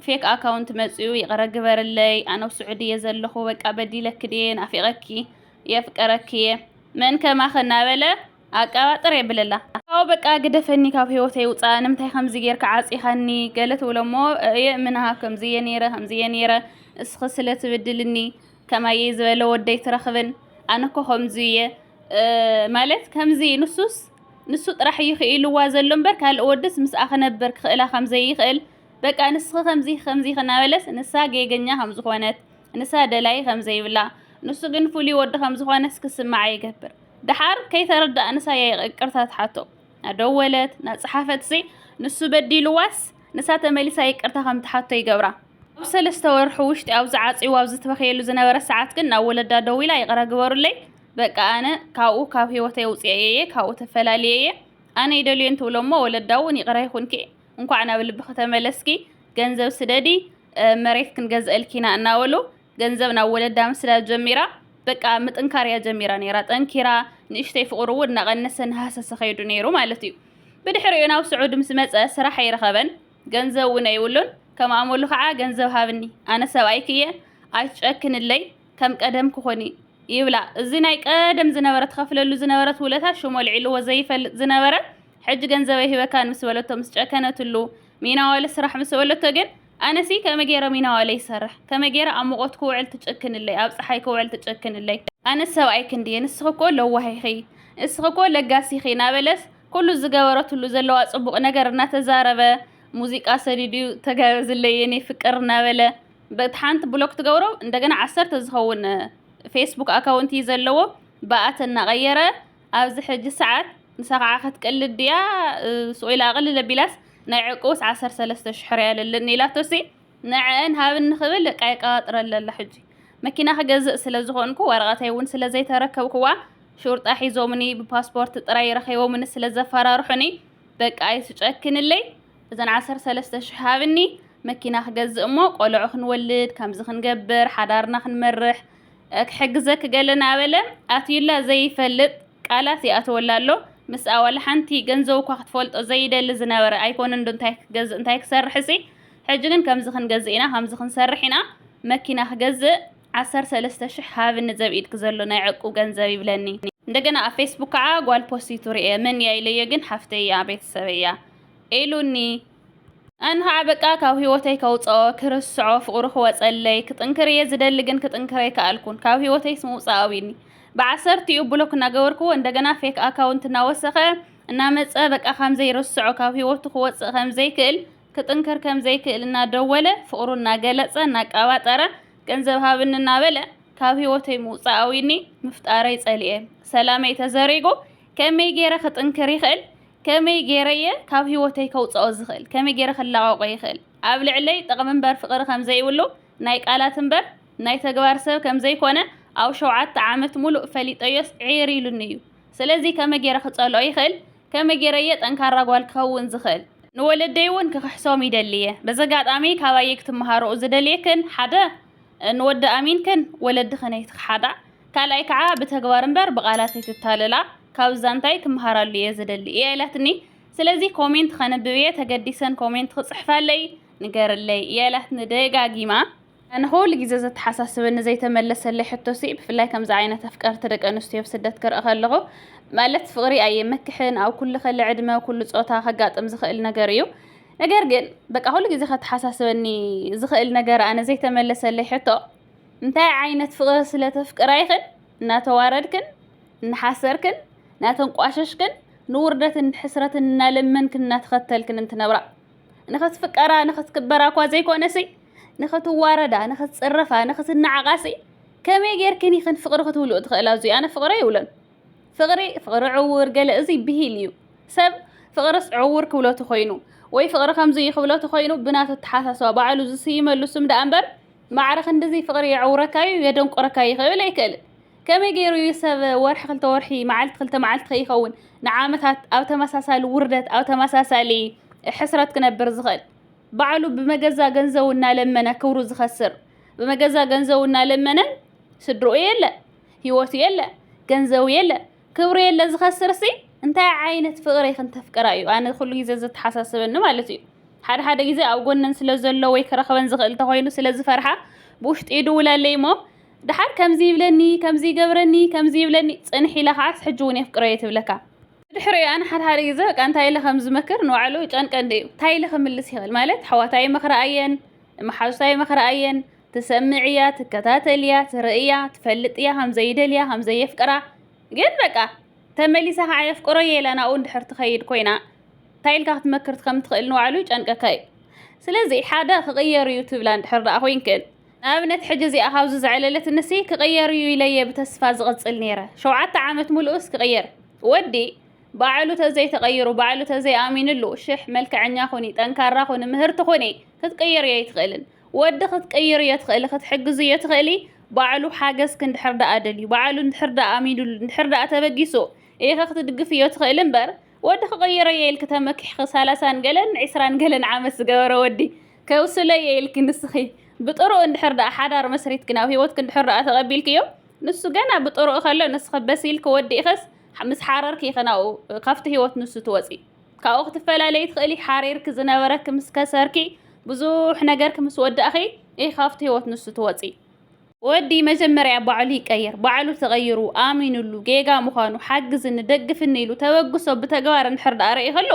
ብፌክ ኣካውንት መፂኡ ይቕረ ግበርለይ ኣነ ኣብ ስዑዲ እየ ዘለኹ በቃ በዲለኪ ድየ ናፊቐኪ የፍቀረኪ እየ መን ከማኺ እናበለ ኣቀባጥር የብለላ ካው በቃ ግደፈኒ ካብ ህይወተይ ውፃእ ንምንታይ ከምዚ ጌርካ ዓፂኻኒ ገለ ትብሎ እሞ የእምንሃ ከምዚ እየ ነይረ ከምዚ እየ ነይረ እስኺ ስለ ትብድልኒ ከማየይ ዝበለ ወደይ ትረኽብን ኣነ እኮ ከምዚ እየ ማለት ከምዚ ንሱስ ንሱ ጥራሕ እዩ ክኢልዋ ዘሎ እምበር ካልእ ወድስ ምስኣ ክነብር ክኽእላ ከም ዘይኽእል በቃ ንስኺ ከምዚ ከምዚ ኢኺ እናበለስ ንሳ ጌገኛ ከም ዝኾነት፣ ንሳ ደላይ ከም ዘይብላ፣ ንሱ ግን ፍሉይ ወዲ ከም ዝኾነስ ክስምዓ ይገብር። ደሓር ከይተረድኣ ንሳ እያ ይቕርታ ትሓቶ። እናደወለት እናጸሓፈትሲ ንሱ በዲልዋስ ንሳ ተመሊሳ ይቅርታ ከም ትሓቶ ይገብራ። ኣብ ሰለስተ ወርሒ ውሽጢ ኣብ ዝዓጽይዎ ኣብ ዝተበኸየሉ ዝነበረ ሰዓት ግን ናብ ወለዳ ደዊላ ይቕረ ግበሩለይ፣ በቃ ኣነ ካብኡ ካብ ህይወተይ ኣውጽኤዮ እየ፣ ካብኡ ተፈላልየ እየ፣ ኣነ ይደልዮን ትብሎ እሞ ወለዳ እውን ይቕረ ይኹንኪ፣ እንኳዕ ናብ ልብኺ ተመለስኪ፣ ገንዘብ ስደዲ፣ መሬት ክንገዝአልኪ ኢና እናበሉ ገንዘብ ናብ ወለዳ ምስዳድ ጀሚራ። በቃ ምጥንካር እያ ጀሚራ ነይራ። ጠንኪራ ንእሽተይ ፍቕሩ እውን እናቐነሰ እናሃሰሰ ከይዱ ነይሩ ማለት እዩ። ብድሕሪኡ ናብ ስዑዲ ምስ መጸ ስራሕ ኣይረኸበን፣ ገንዘብ እውን ኣይብሉን። ከም ኣመሉ ከዓ ገንዘብ ሃብኒ፣ ኣነ ሰብኣይኪ እየ፣ ኣይትጨክንለይ፣ ከም ቀደም ክኾኒ ይብላ። እዚ ናይ ቀደም ዝነበረ ትኸፍለሉ ዝነበረት ውለታ ሽሙ ኣልዒልዎ ዘይፈልጥ ዝነበረ ሕጂ ገንዘበይ ሂበካን ምስ በለቶ ምስ ጨከነትሉ፣ ሚናዋለ ስራሕ ምስ በለቶ ግን ኣነሲ ከመይ ገይረ ሚናዋለ ይሰርሕ? ከመይ ገይረ ኣብ ሙቐት ክውዕል ትጨክንለይ? ኣብ ፀሓይ ክውዕል ትጨክንለይ? ኣነ ሰብኣይ ክንድየ፣ ንስኺ እኮ ለዋህ ኢኺ፣ ንስኺ እኮ ለጋስ ኢኺ እናበለስ ኩሉ ዝገበረትሉ ዘለዋ ፅቡቕ ነገር እናተዛረበ ሙዚቃ ሰዲዱ ተጋበዝለይ የኔ ፍቅር እናበለ በቲ ሓንቲ ብሎክ ትገብሮ እንደገና ዓሰርተ ዝኸውን ፌስቡክ ኣካውንቲ እዩ ዘለዎ ብኣተ እናቐየረ ኣብዚ ሕጂ ሰዓት ንሳ ከዓ ክትቅልድ ድያ ስቕ ኢላ ኣቕልል ኣቢላስ ናይ ዕቁብስ ዓሰርተ ሰለስተ ሽሕ ሪያል ኣለኒ ኢላቶሲ ንዐአን ሃብኒ ክብል በቃ የቀባጥረለላ ሕጂ መኪና ክገዝእ ስለ ዝኾንኩ ወረቐተይ እውን ስለ ዘይተረከብክዋ ሹርጣ ሒዞምኒ ብፓስፖርት ጥራይ ረኺቦምኒ ስለ ዘፈራርሑኒ በቃ ኣይትጨክንለይ እዘን ዓሰርተ ሰለስተ ሽሕ ሃብኒ መኪና ክገዝእ እሞ ቆልዑ ክንወልድ ከምዚ ክንገብር ሓዳርና ክንመርሕ ክሕግዘኪ ገለ እናበለ ኣትዩላ ዘይፈልጥ ቃላት ይኣትወላ ኣሎ። ምስኣ ዋላ ሓንቲ ገንዘቡ እኳ ክትፈልጦ ዘይደሊ ዝነበረ ኣይኮነን ዶ እንታይ ክገዝእ እንታይ ክሰርሕ ሲ ሕጂ ግን ከምዚ ክንገዝእ ኢና ከምዚ ክንሰርሕ ኢና መኪና ክገዝእ ዓሰርተ ሰለስተ ሽሕ ሃብኒ ዘብ ኢድኪ ዘሎ ናይ ዕቁብ ገንዘብ ይብለኒ። እንደገና ኣብ ፌስቡክ ከዓ ጓል ፖስቲቱ ርኤ መን እያ ኢለዮ ግን ሓፍተይ እያ ቤተሰበይ እያ ኢሉኒ። ኣነ ከዓ በቃ ካብ ህይወተይ ከውፅኦ፣ ክርስዖ፣ ፍቕሩ ክወፀለይ፣ ክጥንክር እየ ዝደሊ ግን ክጥንክር ኣይከኣልኩን። ካብ ህይወተይስ ምውፃእ ኣብዩኒ። ብዓሰርቲኡ ብሎክ እናገበርክዎ እንደገና ፌክ ኣካውንት እናወሰኸ እናመፀ በቃ ከም ዘይርስዖ፣ ካብ ህይወቱ ክወፅእ ከም ዘይክእል፣ ክጥንክር ከም ዘይክእል እናደወለ ፍቕሩ እናገለፀ እናቀባጠረ ገንዘብ ሃብኒ እናበለ ካብ ህይወተይ ምውፃእ ኣብዩኒ። ምፍጣረይ ፀሊኤ። ሰላመይ ተዘሪጉ። ከመይ ገይረ ክጥንክር ይኽእል? ከመይ ገይረየ ካብ ህይወተይ ከውፅኦ ዝኽእል? ከመይ ገይረ ክላቐቆ ይኽእል? ኣብ ልዕለይ ጥቕሚ እምበር ፍቕሪ ከም ዘይብሉ ናይ ቃላት እምበር ናይ ተግባር ሰብ ከም ዘይኮነ ኣብ ሸውዓተ ዓመት ሙሉእ ፈሊጠዮስ ዒር ኢሉኒ እዩ። ስለዚ ከመይ ገይረ ክፀልኦ ይኽእል? ከመይ ገይረየ ጠንካራ ጓል ክኸውን ዝኽእል? ንወለደይ እውን ክኽሕሶም ይደሊ እየ። በዚ ኣጋጣሚ ካባየይ ክትመሃርኡ ዝደልየክን ሓደ ንወዲ ኣሚንክን ወለድኽን ኣይትኽሓዳ። ካልኣይ ከዓ ብተግባር እምበር ብቓላት ኣይትታለላ። ካብዛ እንታይ ክምሃራሉ እየ ዝደሊ እያ ኢላትኒ። ስለዚ ኮሜንት ከንብብ እየ ተገዲሰን ኮሜንት ክፅሕፋለይ ንገርለይ እያ ኢላትኒ ደጋጊማ። ኣነ ኩሉ ግዜ ዘተሓሳስበኒ ዘይተመለሰለይ ሕቶሲ ብፍላይ ከምዚ ዓይነት ኣፍቀርቲ ደቂ ኣንስትዮ ኣብ ስደት ክርኢ ከለኹ ማለት ፍቕሪ ኣየመክሕን ኣብ ኩሉ ከለ ዕድመ ኩሉ ጾታ ከጋጥም ዝኽእል ነገር እዩ። ነገር ግን በቃ ኩሉ ግዜ ከተሓሳስበኒ ዝኽእል ነገር ኣነ ዘይተመለሰለይ ሕቶ እንታይ ዓይነት ፍቕሪ ስለ ተፍቅራ ኢኽን እናተዋረድክን እናሓሰርክን እናተንቋሸሽክን ንውርደትን ሕስረትን እናለመንክን እናተኸተልክን እንትነብራ ንኽትፍቀራ ንኽትክበራ እኳ ዘይኮነሲ ንኽትዋረዳ ንኽትፅረፋ ንኽትነዓቓሲ ከመይ ጌርክን ኢኽን ፍቕሪ ክትብልኡ ትኽእላ እዙይ ኣነ ፍቕሪ ይብሎን ፍቕሪ ፍቕሪ ዕውር ገለ እዙይ ብሂል እዩ ሰብ ፍቕርስ ዕውር ክብሎ ተኾይኑ ወይ ፍቕሪ ከምዚ እዩ ክብሎ ተኾይኑ ብናቱ ኣተሓሳስባ ባዕሉ ዝስይመሉ ስም ደኣ እምበር ማዕረ ክንድዚ ፍቕሪ የዕውረካ እዩ የደንቁረካ እዩ ክብል ኣይክእልን ከመይ ገይሩ እዩ ሰብ ወርሒ ክልተ ወርሒ መዓልቲ ክልተ መዓልቲ ከይኸውን ንዓመታት ኣብ ተመሳሳሊ ውርደት ኣብ ተመሳሳሊ ሕስረት ክነብር ዝኽእል ባዕሉ ብመገዛ ገንዘቡ እናለመነ ክብሩ ዝኸስር ብመገዛ ገንዘቡ እናለመነ ስድርኡ የለ ህይወቱ የለ ገንዘቡ የለ ክብሩ የለ ዝኸስር ሲ እንታይ ዓይነት ፍቕሪ ክንተፍቅራ እዩ ኣነ ኩሉ ግዜ ዘተሓሳስበኒ ማለት እዩ ሓደ ሓደ ግዜ ኣብ ጎነን ስለ ዘሎ ወይ ክረኽበን ዝኽእል ተኾይኑ ስለ ዝፈርሓ ብውሽጢ ይድውላለይ እሞ ደሓር ከምዚ ይብለኒ ከምዚ ይገብረኒ ከምዚ ይብለኒ ጽንሕ ኢላ ከዓስ ሕጂ እውን የፍቅሮ እየ ትብለካ ድሕሪኡ ኣነ ሓደ ሓደ ግዜ በቃ እንታይ ኢለ ከም ዝመክር ንባዕሉ ይጨንቀኒ እዩ እንታይ ኢለ ክምልስ ይኽእል ማለት ኣሕዋታይ ምኽሪ ኣየን መሓዙታይ ምኽሪ ኣየን ትሰምዕ እያ ትከታተል እያ ትርኢ እያ ትፈልጥ እያ ከም ዘይደልያ ከም ዘየፍቅራ ግን በቃ ተመሊሳ ከዓ የፍቅሮ እየ ኢላ ናብኡ እንድሕር ትኸይድ ኮይና እንታይ ኢልካ ክትመክር ከም ትኽእል ንባዕሉ ይጨንቀካ እዩ ስለዚ ሓደ ክቕየር እዩ ትብላ እንድሕር ደኣ ኮይንክን፣ ንኣብነት ሕጂ እዚኣ ካብዚ ዘዕለለት ንሲ ክቕየር እዩ ኢለየ ብተስፋ ዝቕጽል ነይረ። ሸውዓተ ዓመት ሙሉእስ ክቕየር። ወዲ ባዕሉ ተዘይተቐይሩ፣ ባዕሉ ተዘይኣሚንሉ፣ ሽሕ መልክዐኛ ኩኒ፣ ጠንካራ ኩኒ፣ ምህርቲ ኩኒ፣ ክትቅይርዮ ኣይትኽእልን። ወዲ ክትቅይርዮ ትኽእሊ፣ ክትሕግዝዮ ትኽእሊ፣ ባዕሉ ሓገዝኪ እንድሕር ደኣ ደልዩ፣ ባዕሉ እንድሕር ደኣ ኣሚንሉ፣ እንድሕር ደኣ ተበጊሱ ኢኺ ክትድግፍዮ ትኽእሊ እምበር፣ ወዲ ክቕይርዮ ኢልኪ ተመኪሕኺ ሰላሳን ገለን ዒስራን ገለን ዓመት ዝገበረ ወዲ ከውስለዮ ኢልኪ ንስኺ ብጥሩኡ እንድሕር ደኣ ሓዳር መስሪትኪ ናብ ህይወትኪ እንድሕር ደኣ ተቐቢልክዮ፣ ንሱ ገና ብጥሩኡ ከሎ ንስኺ በሲልኪ ወዲእኽስ ምስ ሓረርኪ ኢኺ ናብኡ ካብቲ ህይወት ንሱ ትወፂ። ካብኡ ክትፈላለዪ ትኽእሊ። ሓሪርኪ ዝነበረኪ ምስ ከሰርኪ፣ ብዙሕ ነገርኪ ምስ ወዳእኺ ኢኺ ካብቲ ህይወት ንሱ ትወፂ። ወዲ መጀመርያ ባዕሉ ይቀየር። ባዕሉ ተቐይሩ፣ ኣሚኑሉ፣ ጌጋ ምዃኑ፣ ሓግዝኒ፣ ደግፍኒ ኢሉ ተበግሶ ብተግባር እንድሕር ደኣ ርእዩ ከሎ፣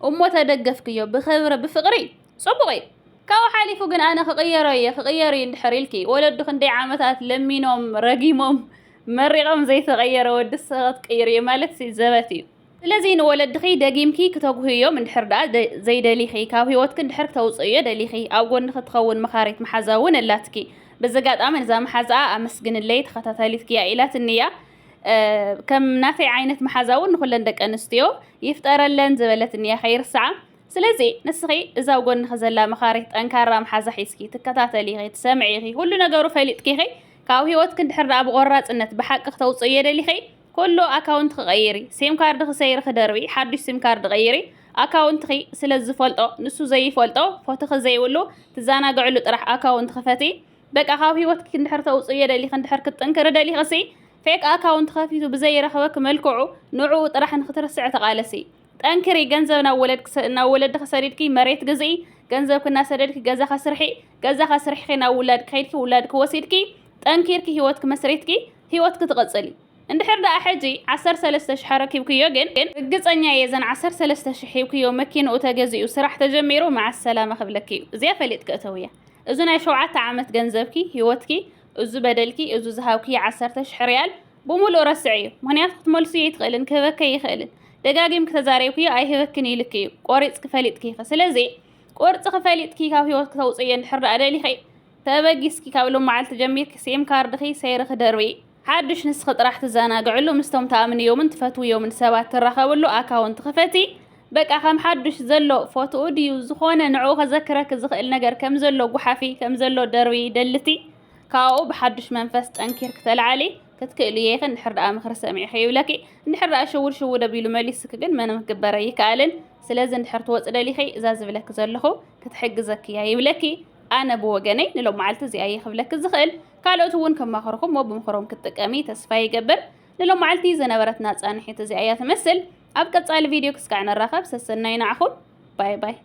እሞ ተደገፍክዮ ብኽብሪ፣ ብፍቕሪ፣ ጽቡቕ እዩ። ካብኡ ሓሊፉ ግን ኣነ ክቕየሮ እየ፣ ክቕየር እዩ እንድሕር ኢልኪ፣ ወለዱ ክንደይ ዓመታት ለሚኖም፣ ረጊሞም፣ መሪቖም ዘይተቐየረ ወዲ ሰ ክትቅይር እዩ ማለት ሲ ዘበት እዩ። ስለዚ ንወለድኺ ደጊምኪ ክተጉህዮም እንድሕር ደኣ ደ-፣ ዘይደሊኺ፣ ካብ ህይወትኪ እንድሕር ክተውፅእዮ ደሊኺ፣ ኣብ ጎንኺ ትኸውን መኻሪት መሓዛ እውን ኣላትኪ። በዚ ኣጋጣሚ ነዛ መሓዛኣ ኣመስግንለይ፣ ተኸታታሊትኪ እያ ኢላትኒ እያ። እ፣ ከም ናተይ ዓይነት መሓዛ እውን ንኹለን ደቂ ኣንስትዮ ይፍጠረለን ዝበለትኒ እያ፣ ከይርስዓ። ስለዚ ንስኺ እዛ ኣብ ጎንኺ ዘላ መኻሪት ጠንካራ መሓዛ ሒዝኪ ትከታተሊ ኢኺ፣ ትሰምዒ ኢኺ፣ ኩሉ ነገሩ ፈሊጥኪ ኢኺ። ካብ ህይወትኪ እንድሕር ደኣ ብቆራፅነት ብሓቂ ክተውፅእዮ ደሊኺ፣ ኩሉ ኣካውንት ክቐይሪ፣ ሲም ካርድኺ ሰይሪ ክደርቢ፣ ሓዱሽ ሲም ካርድ ቀይሪ። ኣካውንትኺ ስለ ዝፈልጦ፣ ንሱ ዘይፈልጦ፣ ፎቶኺ ዘይብሉ፣ ትዘናግዕሉ ጥራሕ ኣካውንት ክፈቲ። በቃ ካብ ህይወትኪ እንድሕር ተውፅእዮ ደሊኺ፣ እንድሕር ክትጥንክሪ ደሊኺ ሲ፣ ፌክ ኣካውንት ከፊቱ ብዘይረኽበኪ መልክዑ ንዕኡ ጥራሕ ንክትርስዒ ተቓለሲ። ጠንክሪ፣ ገንዘብ ናብ ወለድኪ ሰ-፣ ናብ ወለድኺ ሰዲድኪ መሬት ግዝኢ፣ ገንዘብኪ እናሰደድኪ ገዛኺ ስርሒ፣ ገዛኺ ስርሒኺ ናብ ውላድኪ ከይድኪ ውላድኪ ወሲድኪ፣ ጠንኪርኪ ህይወትኪ መስሪትኪ፣ ህይወትኪ ትቕጽሊ። እንድሕር ደኣ ሕጂ ዓሰርተ ሰለስተ ሽሕ ረኪብክዮ፣ ግን፣ ግን ርግጸኛ እየ፣ እዘን ዓሰርተ ሰለስተ ሽሕ ሂብክዮ፣ መኪንኡ ተገዚኡ፣ ስራሕ ተጀሚሩ፣ መዓስ ሰላማ ክብለኪ እዩ። እዚኣ ፈሊጥኪ እተውያ። እዚ ናይ ሸውዓተ ዓመት ገንዘብኪ፣ ህይወትኪ፣ እዚ በደልኪ፣ እዚ ዝሃብክዮ ዓሰርተ ሽሕ ሪያል፣ ብምሉእ ረስዕዮ። ምኽንያቱ ክትመልስዮ ኣይትኽእልን፣ ክህበኪ ኣይኽእልን። ደጋጊምኪ ተዛሪብክዮ፣ ኣይህበክን ኢልኪ እዩ። ቆሪጽኪ ፈሊጥኪ ኢኺ። ስለዚ፣ ቆርጽኺ ፈሊጥኪ ካብ ህይወትኪ ተውጽእዮ እንድሕር ደኣ ደሊኺ፣ ተበጊስኪ ካብ ሎም መዓልቲ ጀሚርኪ ሲም ካርድኺ ሰይርኺ ደርብዪ። ሓዱሽ ንስኺ ጥራሕ ትዘናግዕሉ፣ ምስቶም ትኣምንዮምን ትፈትውዮምን ሰባት ትራኸብሉ ኣካውንት ክፈቲ። በቃ ከም ሓዱሽ ዘሎ ፎቶኡ ድዩ ዝኾነ ንዕኡ ከዘክረኪ ዝኽእል ነገር ከም ዘሎ ጉሓፊ፣ ከም ዘሎ ደርብዪ፣ ደልቲ። ካብኡ ብሓዱሽ መንፈስ ጠንኪርኪ ተለዓሊ። ክትክእልዮ ኢኺ እንድሕር ደኣ ምኽሪ ሰሚዕኺ ይብለኪ። እንድሕር ደኣ ሽውድ ሽውድ ኣቢሉ መሊስኪ ግን ምንም ክግበር ኣይከኣልን። ስለዚ እንድሕር ትወፂ ደሊኺ እዛ ዝብለኪ ዘለኹ ክትሕግዘኪ እያ ይብለኪ። ኣነ ብወገነይ ንሎማዓልቲ እዚኣ እየ ክብለኪ ዝኽእል። ካልኦት እውን ከማኽርኹም እሞ ብምኽሮም ክትጥቀሚ ተስፋ ይገብር። ንሎማዓልቲ ዝነበረትና ፃንሒት እዚኣ እያ ትመስል። ኣብ ቀፃሊ ቪድዮ ክስካዕ ንራኸብ። ሰሰናዩ ንዓኹም። ባይ ባይ።